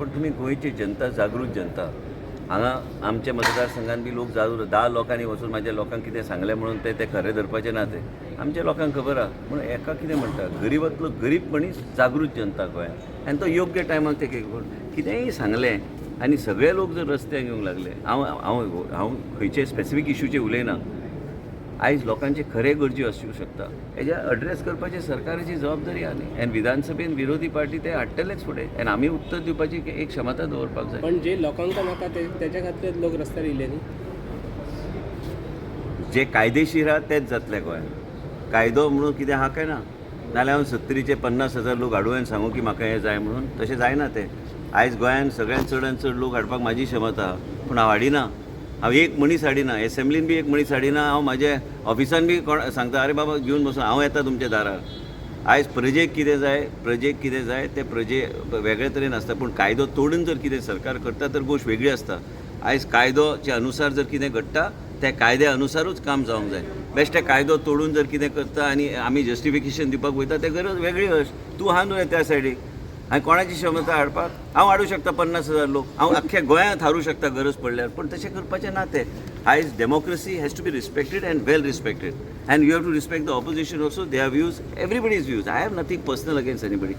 पण तुमी गोंयची जनता जागृत जनता. हांगा आमच्या मतदारसंघान बी लोक जागृत. 10 लोकांनी वचून म्हाज्या लोकांक कितें सांगलें म्हणून ते ते खरें धरपाचें ना. ते आमच्या लोकांक खबर आहा. म्हणून एका कितें म्हणटा, गरिबांतलो गरीब मनीस जागृत जनता गोंयांत आनी तो योग्य टायमाक ते कितेंय सांगलें आनी सगळे लोक जर रस्त्यार येवंक लागले, हांव हांव हांव खंयचे स्पेसिफीक इशूचेर उलयना. आयज लोकांचे खरे गरज्यो आसूं शकता. हेज्या अड्रेस करपाची सरकाराची जबाबदारी आहा न्ही. आनी विधानसभेन विरोधी पार्टी ते हाडटलेच फुडें आनी आमी उत्तर दिवपाची एक क्षमता दवरपाक जाय. पण जे लोकांक नाका ते तेच्या खातीर लोक रस्त्यार येयले न्ही. जे कायदेशीर आहा तेच जातले गोंयांत. कायदो म्हणून कितें आहा काय ना, नाल्यार हांव 70चे 50,000 लोक हाडूं आनी सांगू की म्हाका हें जाय म्हणून? तशें जायना तें. आयज गोंयांत सगळ्यांत चडान चड लोक हाडपाक म्हाजी क्षमता आहा, पूण हांव हाडिना. हांव एक मनीस हाडिना. एसेंब्लीन बी एक मनीस हाडिना. हांव म्हाजे ऑफिसान बी कोण सांगता, "आरे बाबा, घेवन बसून हांव येता तुमच्या दारार." आयज प्रजेक कितें जाय, प्रजेक कितें जाय तें प्रजे वेगळे तरेन आसता. पूण कायदो तोडून जर कितें सरकार करता तर गोश्ट वेगळी आसता. आयज कायदोच्या अनुसार जर कितें घडटा, त्या कायद्या अनुसारूच काम जावंक जाय. बेश्टे कायदो तोडून जर कितें करता आनी आमी जस्टिफिकेशन दिवपाक वयता, तें गरज वेगळी गोश्ट. तूं आहा न्हू त्या सायडीक आनी कोणाची क्षमता हाडपाक? हांव हाडूं शकता 50,000 लोक. हांव अख्ख्या गोंयांत हाडूं शकता गरज पडल्यार, पूण तशें करपाचें ना तें. आयज democracy has to be respected and well respected, and you have to respect the opposition also, their views, everybody's views. I have nothing personal against anybody.